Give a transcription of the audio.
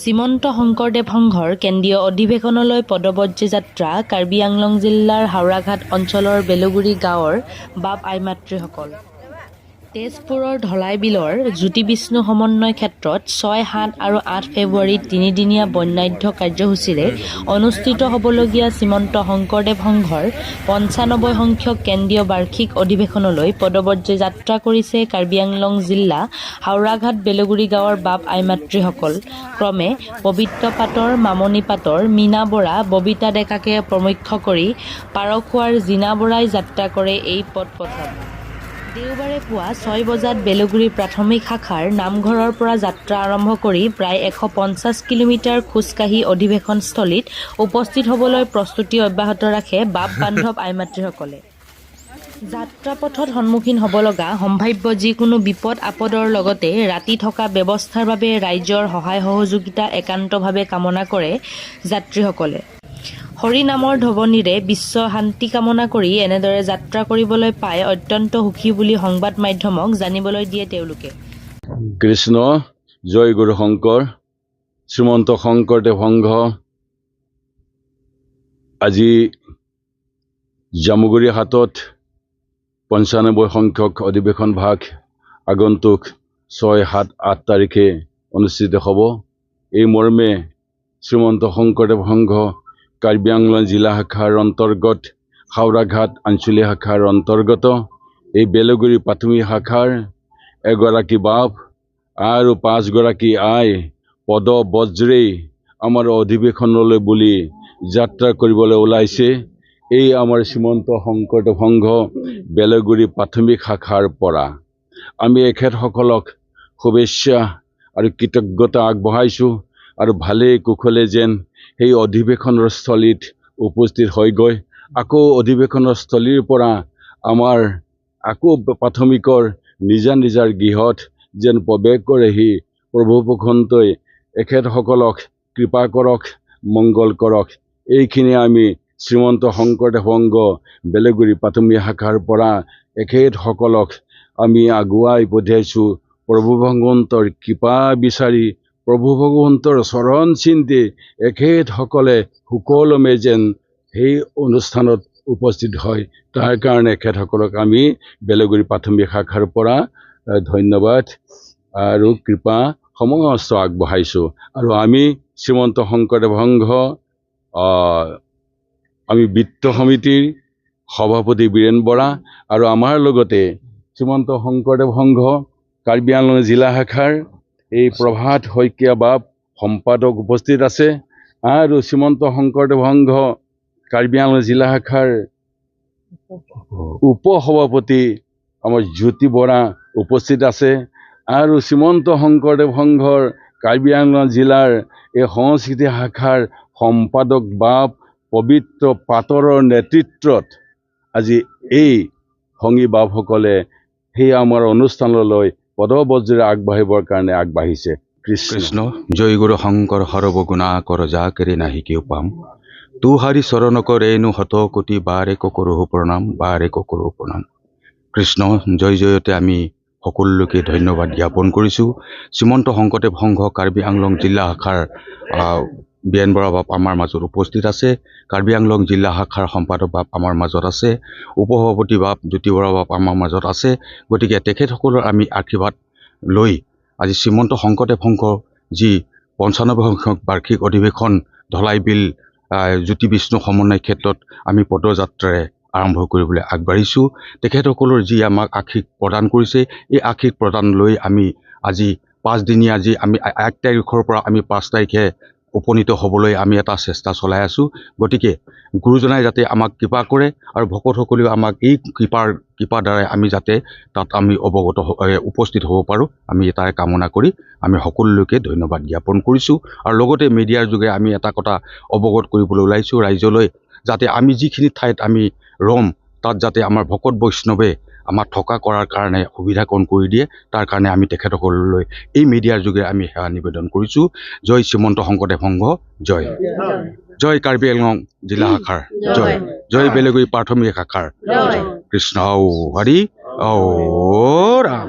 শ্ৰীমন্ত শংকৰদেৱ সংঘৰ কেন্দ্ৰীয় অধিৱেশনলৈ পদব্ৰজে যাত্ৰা কাৰ্বি আংলং জিলাৰ হাওৰাঘাট অঞ্চলৰ বেলগুৰি গাঁৱৰ বাপ আইমাতৃসকল। তেজপুৰৰ ধলাইবিলৰ জ্যোতি বিষ্ণু সমন্বয় ক্ষেত্ৰত 6, 7 আৰু 8 ফেব্ৰুৱাৰীত তিনিদিনীয়া বৰ্ণাঢ্য কাৰ্যসূচীৰে অনুষ্ঠিত হ'বলগীয়া শ্ৰীমন্ত শংকৰদেৱ সংঘৰ 95 সংখ্যক কেন্দ্ৰীয় বাৰ্ষিক অধিৱেশনলৈ পদব্ৰজে যাত্ৰা কৰিছে কাৰ্বি আংলং জিলা হাওৰাঘাট বেলগুৰি গাঁৱৰ বাপ আইমাতৃসকল ক্ৰমে পবিত্ৰ পাটৰ, মামণি পাটৰ, মীনা বৰা, ববিতা ডেকাকে প্ৰমুখ্য কৰি পাৰখোৱাৰ জীনা বৰাই যাত্ৰা কৰে এই পদপথত। দেওবাৰে পুৱা 6 বজাত বেলগুৰি প্ৰাথমিক শাখাৰ নামঘৰৰ পৰা যাত্ৰা আৰম্ভ কৰি প্ৰায় 150 কিলোমিটাৰ খোজকাঢ়ি অধিৱেশনস্থলীত উপস্থিত হ'বলৈ প্ৰস্তুতি অব্যাহত ৰাখে বাপ বান্ধৱ আইমাতৃসকলে। যাত্ৰাপথত সন্মুখীন হ'ব লগা সম্ভাৱ্য যিকোনো বিপদ আপদৰ লগতে ৰাতি থকা ব্যৱস্থাৰ বাবে ৰাইজৰ সহায় সহযোগিতা একান্তভাৱে কামনা কৰে যাত্ৰীসকলে। হৰি নামৰ ধ্বনিৰে বিশ্ব শান্তি কামনা কৰি এনেদৰে যাত্ৰা কৰিবলৈ পাই অত্যন্ত সুখী বুলি সংবাদ মাধ্যমক জানিবলৈ দিয়ে তেওঁলোকে। কৃষ্ণ, জয় গুৰু শংকৰ। শ্ৰীমন্ত শংকৰদেৱ সংঘ আজি জামুগুৰি হাটত 95 সংখ্যক অধিৱেশন ভাগ আগন্তুক 6, 7, 8 তাৰিখে অনুষ্ঠিত হ'ব। এই মৰ্মে শ্ৰীমন্ত শংকৰদেৱ সংঘ কাৰ্বি আংলং জিলা শাখাৰ অন্তৰ্গত হাওৰাঘাট আঞ্চলিক শাখাৰ অন্তৰ্গত এই বেলগুৰি প্ৰাথমিক শাখাৰ এগৰাকী বাপ আৰু পাঁচগৰাকী আই পদ বজ্ৰেই আমাৰ অধিৱেশনলৈ বুলি যাত্ৰা কৰিবলৈ ওলাইছে। এই আমাৰ শ্ৰীমন্ত শংকৰদেৱ সংঘ বেলগুৰি প্ৰাথমিক শাখাৰ পৰা আমি এখেতসকলক শুভেচ্ছা আৰু কৃতজ্ঞতা আগবঢ়াইছোঁ আৰু ভালেই কুশলে যেন সেই অধিৱেশনৰ স্থলীত উপস্থিত হয়গৈ, আকৌ অধিৱেশনৰ স্থলীৰ পৰা আমাৰ আকৌ প্ৰাথমিকৰ নিজা নিজাৰ গৃহত যেন প্ৰৱেশ কৰেহি। প্ৰভু ভগৱন্তই এখেতসকলক কৃপা কৰক, মংগল কৰক। এইখিনি আমি শ্ৰীমন্ত শংকৰদেৱ সংঘ বেলেগুৰি প্ৰাথমিক শাখাৰ পৰা এখেতসকলক আমি আগুৱাই পঠিয়াইছোঁ। প্ৰভু ভগৱন্তৰ কৃপা বিচাৰি, প্ৰভু ভগৱন্তৰ চৰণ চিন্তি এখেতসকলে সুকলমে যেন সেই অনুষ্ঠানত উপস্থিত হয়, তাৰ কাৰণে এখেতসকলক আমি বেলেগুৰি প্ৰাথমিক শাখাৰ পৰা ধন্যবাদ আৰু কৃপা সমস্ত আগবঢ়াইছোঁ। আৰু আমি শ্ৰীমন্ত শংকৰদেৱ সংঘ আমি বিত্ত সমিতিৰ সভাপতি বীৰেণ বৰা আৰু আমাৰ লগতে শ্ৰীমন্ত শংকৰদেৱ সংঘ কাৰ্বি আংলং জিলা শাখাৰ এই প্ৰভাত শইকীয়া বাপ সম্পাদক উপস্থিত আছে আৰু শ্ৰীমন্ত শংকৰদেৱ সংঘ কাৰ্বি আংলং জিলা শাখাৰ উপ সভাপতি আমাৰ জ্যোতি বৰা উপস্থিত আছে আৰু শ্ৰীমন্ত শংকৰদেৱ সংঘৰ কাৰ্বি আংলং জিলাৰ এই সংস্কৃতি শাখাৰ সম্পাদক বাপ পবিত্ৰ পাটৰৰ নেতৃত্বত আজি এই সংগী বাপসকলে সেই আমাৰ অনুষ্ঠানলৈ পদবজ্ৰেৰে আগবাঢ়িবৰ কাৰণে আগবাঢ়িছে। কৃষ্ণ। কৃষ্ণ, জয় গুৰু শংকৰ। সৰব গুণাকৰ যা কেৰে নাহি কেও পাম, তুহাৰি চৰণক ৰেণু শত কোটি বাৰে কৰোহো প্ৰণাম, বাৰে কৰোহো প্ৰণাম। কৃষ্ণ, জয় জয়তে আমি সকলোকে ধন্যবাদ জ্ঞাপন কৰিছোঁ। শ্ৰীমন্ত শংকৰদেৱ সংঘ কাৰ্বি আংলং জিলা শাখাৰ বীৰেণ বৰা বাপ আমাৰ মাজত উপস্থিত আছে। কাৰ্বি আংলং জিলা শাখাৰ সম্পাদক বাপ আমাৰ মাজত আছে। উপসভাপতি বাপ জ্যোতি বৰা বাপ আমাৰ মাজত আছে। গতিকে তেখেতসকলৰ আমি আশীৰ্বাদ লৈ আজি শ্ৰীমন্ত শংকৰদেৱ সংঘৰ যি 95 সংখ্যক বাৰ্ষিক অধিৱেশন ধলাইবিল জ্যোতি বিষ্ণু সমন্বয় ক্ষেত্ৰত আমি পদযাত্ৰাৰে আৰম্ভ কৰিবলৈ আগবাঢ়িছোঁ। তেখেতসকলৰ যি আমাক আশীষ প্ৰদান কৰিছে, এই আশীষ প্ৰদান লৈ আমি আজি 5দিনীয়া যি আমি 1 তাৰিখৰ পৰা আমি 5 তাৰিখে উপনীত হ'বলৈ আমি এটা চেষ্টা চলাই আছোঁ। গতিকে গুৰুজনাই যাতে আমাক কৃপা কৰে আৰু ভকতসকলেও আমাক এই কৃপাৰ দ্বাৰাই আমি যাতে তাত আমি অৱগত উপস্থিত হ'ব পাৰোঁ, আমি তাৰে কামনা কৰি আমি সকলোলৈকে ধন্যবাদ জ্ঞাপন কৰিছোঁ। আৰু লগতে মিডিয়াৰ যোগে আমি এটা কথা অৱগত কৰিবলৈ ওলাইছোঁ ৰাইজলৈ, যাতে আমি যিখিনি ঠাইত আমি ৰ'ম, তাত যাতে আমাৰ ভকত বৈষ্ণৱে আমাক থকা কৰাৰ কাৰণে সুবিধাকণ কৰি দিয়ে, তাৰ কাৰণে আমি তেখেতসকললৈ এই মিডিয়াৰ যোগে আমি সেৱা নিবেদন কৰিছোঁ। জয় শ্ৰীমন্ত শংকৰদেৱ সংঘ জয়, জয় কাৰ্বি আংলং জিলা শাখাৰ জয়, জয় বেলেগুৰি প্ৰাথমিক শাখাৰ জয়। কৃষ্ণ হৰি, অ ৰাম।